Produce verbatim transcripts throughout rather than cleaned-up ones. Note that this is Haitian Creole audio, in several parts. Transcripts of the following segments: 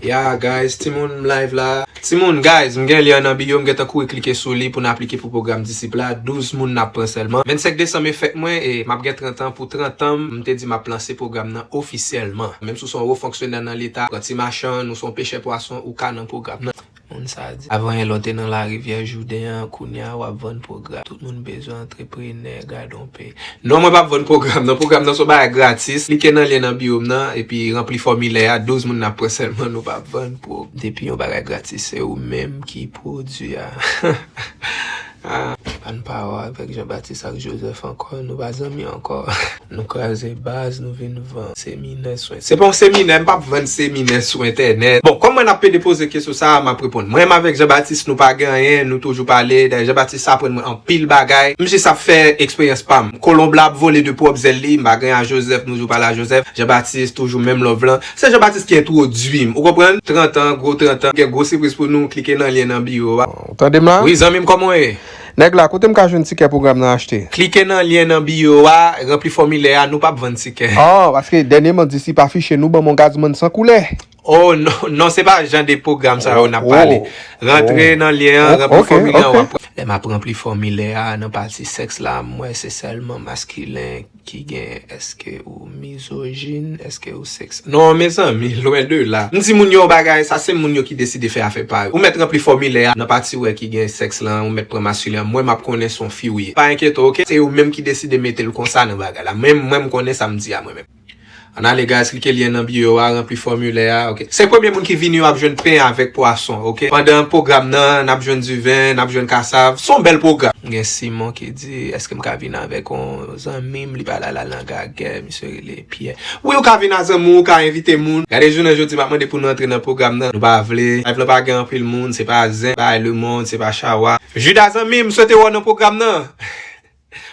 Ya, guys, timoun, m live la. Timoun, guys, m gen lyen an nan bio, m gentan kouri klike sou li pou n aplike pou pwogram Disip la. Douz moun n ap pran sèlman. Vennsenk desanm e fèt mwen, e m ap gen trant an. Pou trant an m, m te di m ap lanse pwogram nan ofisyèlman. Menm si w se yon wo fonksyonè nan Leta, pran ti machann, ou se yon pechè pwason, ou ka nan pwogram nan. Moun sa a di, avan yè lè w te nan larivyè Jouden an, kounye a w ap vann pwogram. Tout moun bezwen antreprenè, gad on peyi. Non, mwen p ap vann pwogram nan. Pwogram nan se yon bagay gratis. Klike nan lyen nan bio m nan, epi ranpli fòmilè a. Douz moun n ap pran sèlman, nou p ap vann pwogram. Depi yon bagay gratis, se ou menm ki pwodui a. Ah, pa n pa wè avèk Jean Baptiste ak Joseph ankò, nou pa zanmi ankò. Nou kraze baz, nou vin vann seminè sou. Se pa yon seminè, m p ap vann seminè sou entènèt. Bon, kòm mwen ap pede poze kesyon sa a, m ap reponn. Mwen menm avèk Jean Baptiste, nou pa gen anyen, nou toujou pale. Dayè, Jean Baptiste aprann mwen anpil bagay. M jis ap fè eksperyans pa m. Kolonb la ap vole de pwòp zèl li, m pa gen a Joseph, nou toujou pale a Joseph. Jean Baptiste, toujou menm love lan. Se Jean Baptiste ki entwodui m. Ou konprann? Trant an, gwo trant an. Gen gwo sipriz pou nou, klike nan lyen nan bio a. Ou tande m la? Wi, zanmi m, kòman w ye? Nèg la, kote m ka jwenn tikè pwogram nan achte? Klike nan lyen nan bio a, ranpli fòmilè a, nou p ap vann tikè. Oh, paske dènyèman Disip afiche nou ban m yon gazmann san koulè. Oh, non, non, se pa jan de pwogram sa yo n ap pale. Rantre nan lyen an, ranpli fòmilè an, w ap wè. Lè m ap ranpli fòmilè a, nan pati sèks la, m wè se sèlman maskilen ki gen. Èske ou mizojin? Èske ou sèks? Non, mezanmi, lwen de la. M di moun yo bagay, sa se moun yo ki deside fè afè pa yo. Ou mèt ranpli fòmilè a nan pati wè ki gen sèks lan, ou mèt pran maskilen an. Mwen, m ap konnen se yon fi ou ye. Pa enkyete w, oke? Se yo menm ki deside mete l konsa nan bagay la. Mwen, mwen, m konnen sa m di a mwen menm. Ann ale, guys, klike lyen nan bio a, ranpli fòmilè a, oke? Se premye moun ki vini yo ap jwenn pen avèk pwason, oke? Pandan pwogram nan, n ap jwenn diven, n ap jwenn kasav. Se yon bèl pwogram. Gen Simon ki di, èske m ka vin avèk yon zanmi m? Li pale al nan gagè, misye rele Pyè. Wi, ou ka vin a zanmi w, ou ka envite moun. Gade jounen jodi, m ap mande pou nou antre nan pwogram nan. Nou pa vle. Live lan pa gen anpil moun, se pa zen, pa lemonn, se pa chawa. Juda zanmi m, m swete wè w nan pwogram nan.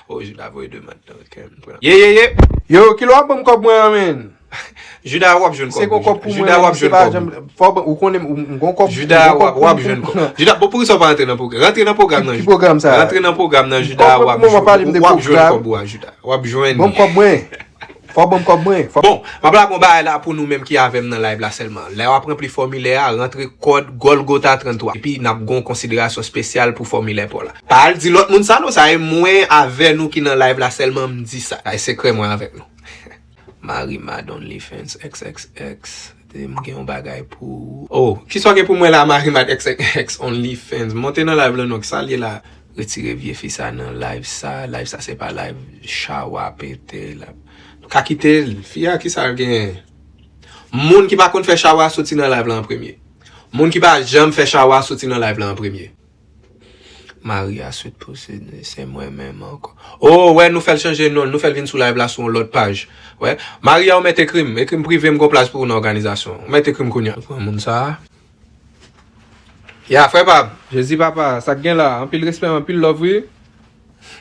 Oh, Juda voye demann nan, ok, m pran. Ye, ye, ye. Yo, kilè w ap ban m kòb mwen an, menn? Juda, w ap jwenn kòb. Se gon kòb pou mwen, Juda, w ap jwenn kòb. Fò ban, ou konnen m, m gon kòb. Juda, w ap, w ap jwenn kòb. Juda, bon, poukisa w pa rantre nan pwogram? Rantre nan pwogram nan, Juda. Ki pwogram sa? Rantre nan pwogram nan, Juda, w ap jwenn kòb ou a, Juda. W ap jwenn. Ban m kòb mwen. Fò ban m kòb mwen. Bon, m ap lage yon bagay la pou nou menm ki avè m nan live la sèlman. Lè w ap ranpli fòmilè a, rantre kòd Golgotha trannntwa. Epi n ap gon konsiderasyon espesyal pou fòmilè pa w la. Pa al di lòt moun sa non, sa e mwen avè nou ki nan live la sèlman m di sa. Sa e sekrè mwen avèk nou. Marimad OnlyFans X X X. M gen yon bagay pou ou. Oh, kisa w gen pou mwen la, Marimad X X X OnlyFans? Monte nan live lan non, kisa l ye la? Retire vye fi sa nan live sa. Live sa se pa live chawa pete la. Nou ka kite l. Fi a, kisa l genyen? Moun ki pa konn fè chawa soti nan live la an premye. Moun ki pa janm fè chawa soti nan live la an premye. Maria Sweet Pussy, se mwen menm ankò. Oh, wè, nou fè l chanje non, nou fè l vin sou live la sou yon lòt paj. Wè, Maria, ou mèt ekri m, ekri m prive, m gon plas pou ou nan òganizasyon. Ou mèt ekri m kounye a. Pran moun sa a. Ya, frè pa m. Jezi papa, sa k gen la? Anpil respè, anpil love, wi.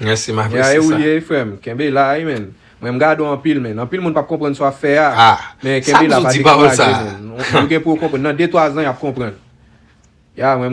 Mèsi, m apresye sa. Ya, e ou l ye, frè m. Kenbe la, wi, menn. Mwen, m gade w anpil, menn. Anpil moun p ap konprann sa w ap fè a. Ah, men kenbe la, pa dekouraje, menn. Ou gen pou yo konprann. Nan de twa zan, y ap konprann. Ya, mwen, m